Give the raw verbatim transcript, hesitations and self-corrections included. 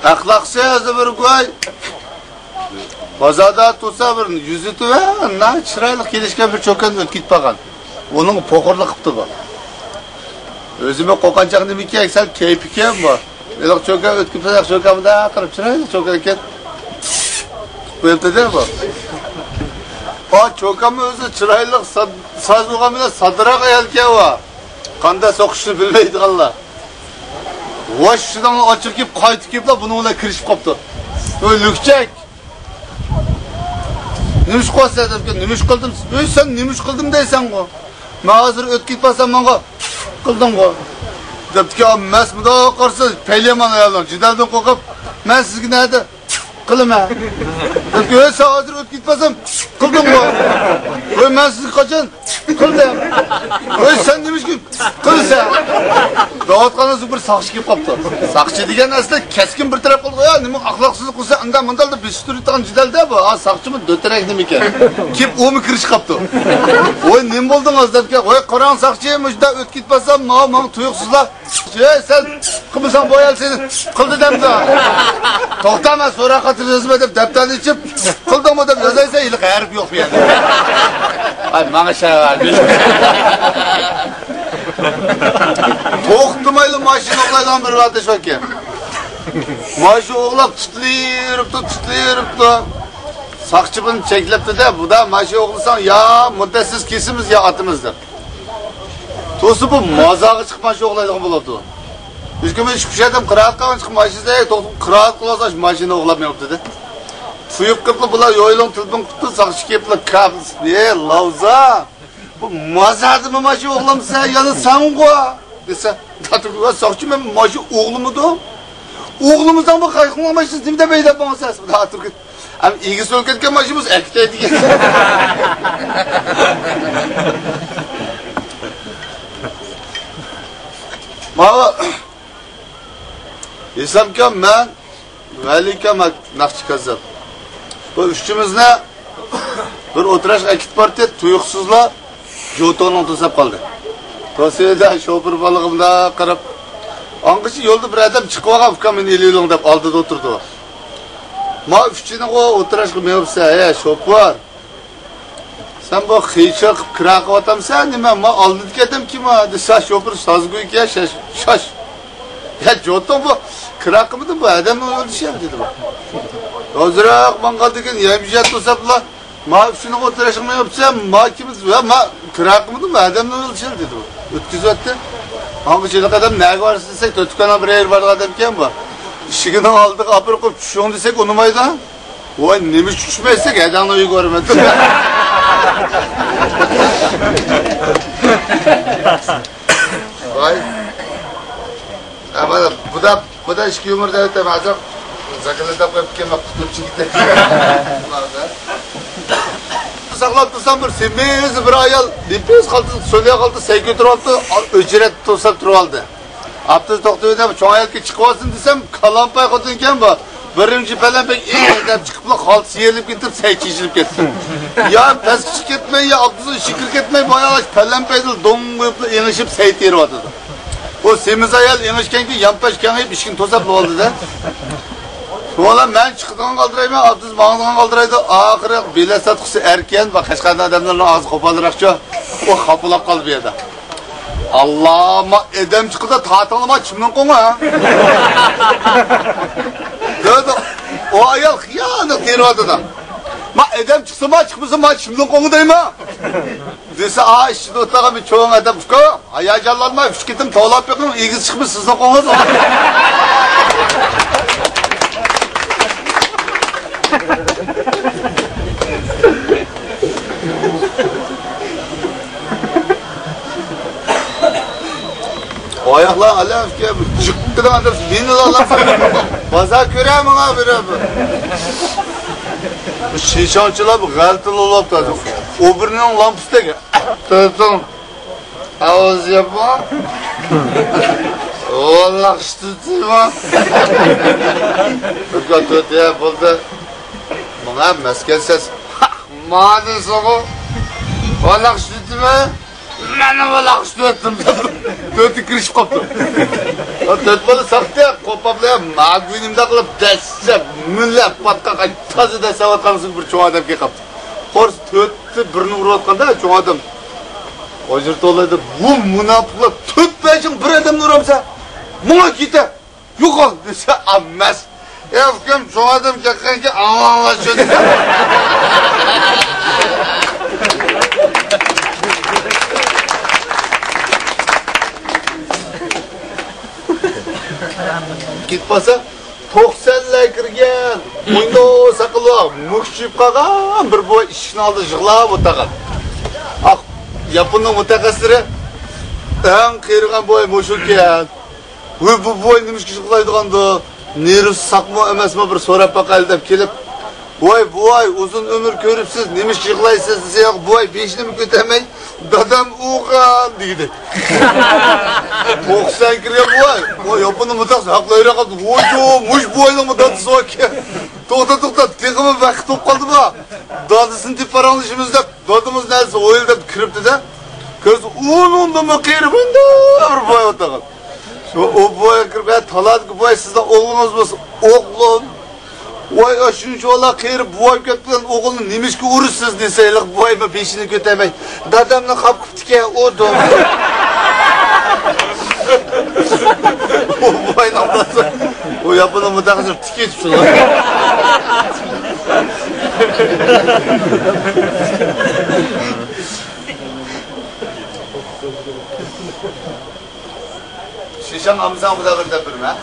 ئەخلاقسىز بىر گۇي. بازاردا تۇرسا بىر يۈزى تۆۋەن، چىرايلىق كېلىشكەن بىر چوكان ئۆتكۈزۈپ بارغان. ئۇنىڭ پوخۇرلۇق قىپتۇ بۇ. ئۆزىمۇ قورقۇنچاق نېمىكەن، سەل كەيپىكەن بۇ. ھېلىقى چوكان ئۆتكۈزۈپ بارسا، چوكان مۇنداق قىلىپ چىرايلىق چوكانكەن. قويۇپتۇ-دە بۇ. ئا، چوكانمۇ ئۆزى چىرايلىق، ساز، ساز بولغان بىلەن سادىراق ئايالكەن بۇ. قانداق سوقۇشنى بىلمەيدىغانلار. ۋاي شۇنىڭ ئاچچىقى كېلىپ، قايتىپ كېلىپلا بۇنىڭ بىلەن كىرىشىپ قاپتۇ. ۋاي لۈكچەك! نېمە ئىش قىلىسەن دەپكەن، نېمە ئىش قىلدىم؟ ۋاي سەن نېمە ئىش قىلدىم دەيسەنغۇ؟ مەن ھازىر ئۆتكۈزۈپ بارسام ماڭا قىلدىڭغۇ؟ دەپتىكەن، مەس مۇنداق قارىسا پەيلىيامان ئايالنىڭ جېدەلدىن قورقۇپ، مەن سىزگە نەدە قىلىمەن. دەپتىكەن، ۋاي سەن ھازىر ئۆتكۈزۈپ بارسام قىلدىڭغۇ؟ ۋاي مەن سىزگە قاچان قىلدىم. ۋاي سەن نېمە ئىش قىلىسەن؟ دەۋاتقاندا بىر ساقچى كېلىپ قاپتۇ. ساقچى دېگەن ئەسلى كەسكىن بىر تەرەپ بولىدىغۇ يا، نېمە ئەخلاقسىزلىق قىلسا ئانداق مۇنداق دەپ بېسىشتۇرۇۋېتىدىغان جېدەلدە بۇ. ھا ساقچىمۇ دۆتەرەك نېمىكەن. كېلىپ ئۇمۇ كىرىشىپ قاپتۇ. ۋاي نېمە بولدىڭىز دەپكەن. ۋاي قاراڭ ساقچى، مۇشۇنداق ئۆتكۈزۈپ بارسام ماڭا، ماڭا تۇيۇقسىزلا ۋاي سەن قىلمىساڭ بۇ ئايال سېنى قىلدى دەمدۇ. توختا مەن سوراق خاتىرىسىنى يازىمەن دەپ دەپتەرنى ئېچىپ قىلدىڭمۇ دەپ يازايسەن، ھېلىقى ھەرپ يوق بۇ يەردە. ئاي ماڭا شەۋەر. توختىمايلا ماشىنا ئوغلايدىغان بىر ئادەم شۇكەن. ماشىنا ئوغلاپ تۇتۇلۇۋېرىپتۇ، تۇتۇلۇۋېرىپتۇ. ساقچى بۇنى چەكلەپتۇ-دە، بۇدا ماشىنا ئوغلىساڭ يا مۇددەتسىز كېسىمىز يا ئاتىمىز دەپ. توسا بۇ مازاغا چىقىپ ماشىنا ئوغلايدىغان بولۇپتۇ. ئۈچ كۈن ئىككى ئادەم قىرائەت قىلغان چىقىپ ماشىنا توختىتىپ قىرائەت قىلىۋاتقان ماشىنا ئوغلاپ مېڭىپتۇ-دە. تۇيۇق قىلىپلا بۇلار يويلۇڭ تېلېفون قىپتۇ، ساقچى كېلىپلا كاپىلسىنى، ئېي لاۋزا! بۇ مازادىمۇ ماشىنا ئوغلامسەن، يەنە سەنغۇ؟ دېسە، داتۇركى ساقچى مەن ماشىنا ئوغلىمىدىم. ئوغلىمىساڭ بۇ قايىقىڭلار ماشىنىسى نېمە دەپ ھەيدەپ ماڭىسەن؟ داتۇركى ئەم ئىگىسى ئۆلۈپ كەتكەن ماشىنا بولسا ئەكېتەي دېگەن. ماۋۇ ھېسامكام، مەن ۋەلىكەم ناخشا كاززاپ. بۇ ئۈچىمىزنى بىر ئولتۇراشقا ئەكېتىپ بارتتى، تۇيۇقسىزلا جوتونىڭ توساپ قالدى. توسىدا شوپۇر بالىغا مۇنداق قاراپ، ئاڭغىچە يولدا بىر ئادەم چىقىۋالغان، ئۇكام مېنى ئېلىۋېلىڭ دەپ ئالدىدا ئولتۇرىدۇ. ما ئۈچىنىغۇ ئولتۇراشقا مېڭىپسەن، ھە شوپۇر. سەن بۇ خىچا قىلىپ كىرا قىلىۋاتامسەن نېمە؟ ما ئالدىدىكى ئادەم كىم ھە؟ دېسە شوپۇر سازگۇ ئىكەن، شاش، شاش. يا جوتۇڭ بۇ كىرا قىلمىدىم، بۇ ئادەمنىڭ يولدىشى ھەم دېدى بۇ. ئازراق ماڭغاندىن كېيىن يەمجە توساپلا، ما ئۈچىنىڭ ئولتۇرۇشىغا مېڭىپسەن، ما كىم؟ ۋە ما كىرا قىلمىدىم، بۇ ئادەمنىڭ يولدىشى ھەم دېدى بۇ. ئۆتكۈزۈۋەتتى. ھاڭغا چېلىق ئادەم نەگە بارىسىز دېسەك، تۆتۈكاننىڭ بىر يېرى بارغان ئادەمكەن بۇ. ئىشىكىنىڭ ئالدىغا ئاپىرىپ قويۇپ چۈشۈڭ دېسەك ئۇنىمايدۇ. ۋاي نېمە چۈشمەيسەك ھەدەڭنى ئۆيگە بارىمەن. ۋاي. ئە، مانا بۇدا، بۇدا ئىككى يۇمۇر دەۋېتەم ھازىر. زاكىلىداپ قويۇپ كېلىپ قۇتۇلۇپ چىقتى. ساقلاپ تۇرسام بىر سېمىز بىر ئايال، لىپىس خالتا، سوليا خالتا سەي كۆتۈرۈۋاپتۇ، ئۆچرەتتە توساپ تۇرۇۋالدى. ئاپتوبۇس توختىۋىدى، چوڭ ئايالكە چىقىۋالسۇن دېسەم، كالامپاي خوتۇنكەن بۇ. بىرىنچى پەلەمپەيگە ئېڭ دەپ چىقىپلا، خالتىسى يېرىلىپ كېتىپ، سەي چېچىلىپ كەتتى. يا پەسكە چىقىپ كەتمەي، يا ئاپتوبۇسنىڭ ئىشىكى كىرىپ كەتمەي، باياغى پەلەمپەيدىلا دوڭ قويۇپلا ئېڭىشىپ سەي تېرىۋاتىدۇ. ئۇ سېمىز ئايال ئېڭىشكەنكىن يانپاش كېڭىيىپ ئىشىكنى توساپلا بولدى-دە. شۇڭا مەن چىقىدىغانغا ئالدىرايمەن، ئاپتوبۇس ماڭىدىغانغا ئالدىرايدۇ. ئاخىرى بېلەت ساتقۇسى ئەركەن، بۇ قەشقەرنىڭ ئادەملىرىنىڭ ئاغزى قوپالراقچۇ. ئۇ خاپىلاپ قالدى بۇ يەردە. ئاللا، ما ئادەم چىقىدۇ، تاتىڭلىما چىمنىڭ قوڭى. دېدى، ئۇ ئايال خىيالىق تېرىۋاتىدۇ. ما ئادەم چىقسا ما، چىقمىسا ما چىمنىڭ قوڭى دەيما. دېسە، ئا، ئىچىدە ئولتۇرغان بىر چوڭ ئادەم، ئۇكا، ھاياجانلانما، ئۈچ قېتىم توۋلاپ بېقىڭ، ئېگىز چىقمىسا سىزنىڭ قوڭىڭىز. ئاياقلار ئالەمكە جىققىدە ئادەم مېنى ئالام. بازار كۆرە ماڭا بېرىپ. شىشاڭچىلار غەلىتە بولۇپتۇ. ئۇبىرنىڭ لامپىسىدەك. تۇرسۇن. ئاۋاز ياپما. ۋاللاھ ئىشتىتىما. بىر تۆت يا بولدى. ماڭا مەسكەن سەس. مانا سوغۇ. ۋاللاھ ئىشتىتىما. مەن نېمە لاقىش تۆتتىم دەپ تۆتى كىرىشىپ قاپتۇ. تۆت بالا ساقتى، قوپاپلا ماگۇينىمدا قىلىپ دەسسەپ، مۈللەپ پاتقاققا تازا دەسسەۋاتقانسىز بىر چوڭ ئادەم كېلىپ قاپتۇ. قورس تۆتتە بىرنى ئۇرۇۋاتقاندا چوڭ ئادەم ئاجرىتىۋالاي دەپ، بۇ مۇناپىقلار تۆت بەشىڭ بىر ئادەمنى ئۇرامسەن؟ ماڭا كېتە! يوقال دېسە ئەمەس. ئەي ئۇكام، چوڭ ئادەم كەتكەنكى ئاڭلاڭلار شۇنى. كېتىپ قالسا، توقسانلار كىرگەن، موينۇ ساقىلى مۈكچىيىپ قالغان بىر بوۋاي ئىشىكنىڭ ئالدىدا يىغلاپ ئولتۇرغان. ئاق ياپوننىڭ مۇتەخەسسىسلىرى، ئەڭ قېرىغان بوۋاي مۇشۇكەن. ۋوي، بۇ بوۋاي نېمىشقا يىغلايدىغاندۇ؟ نېرۋىسى ساقمۇ ئەمەسمۇ، بىر سوراپ باقايلى دەپ كېلىپ، ۋاي بوۋاي، ئۇزۇن ئۆمۈر كۆرۈپسىز، نېمىشقا يىغلايسىز دېسە، ياق، بوۋاي بېشىنىمۇ كۆتەرمەي، دادام ئوغان دېگىدى. توقسان كىرگەن بوۋاي، ۋاي ياپوننىڭ مۇتەخەسسىسى ھەقلەيرەك قالدى. ۋوي، مۇش بوۋاينىڭمۇ دادىسى باركەن. توختا، توختا، تېخىمۇ ۋاقىت بولۇپ قالدىمۇ؟ دادىسىنى تېپىپ پاراڭلىشىمىز دەپ، دادىمىز نەرسە ئويلىدى دەپ كىرىپتۇ-دە، كۆرسە ئۇنىڭدىنمۇ قېرى مۇنداق بىر بوۋاي ئولتۇرغان. شۇ ئۇ بوۋايغا كىرىپ، ھە، تالادىكى بوۋاي، سىزنىڭ ئوغلىڭىز بولسا، ئوغلۇم. ۋاي، ئاشۇنچىۋالا قېرى بوۋاي كەتكەن ئوغۇلنى نېمىشقا ئۇرىسىز دېسە، ھېلىقى بوۋايمۇ بېشىنى كۆتەرمەي، دادامنى قاپقۇپ تىكەن ئۇردۇم. ئۇ بوۋاينىڭ دادىسى، ئۇ ياپوننىڭ مۇتەخەسسىسى تىكىپ شۇلار. شىشاڭ ئامساڭ خۇدا بىر دەپ بېرىمەن.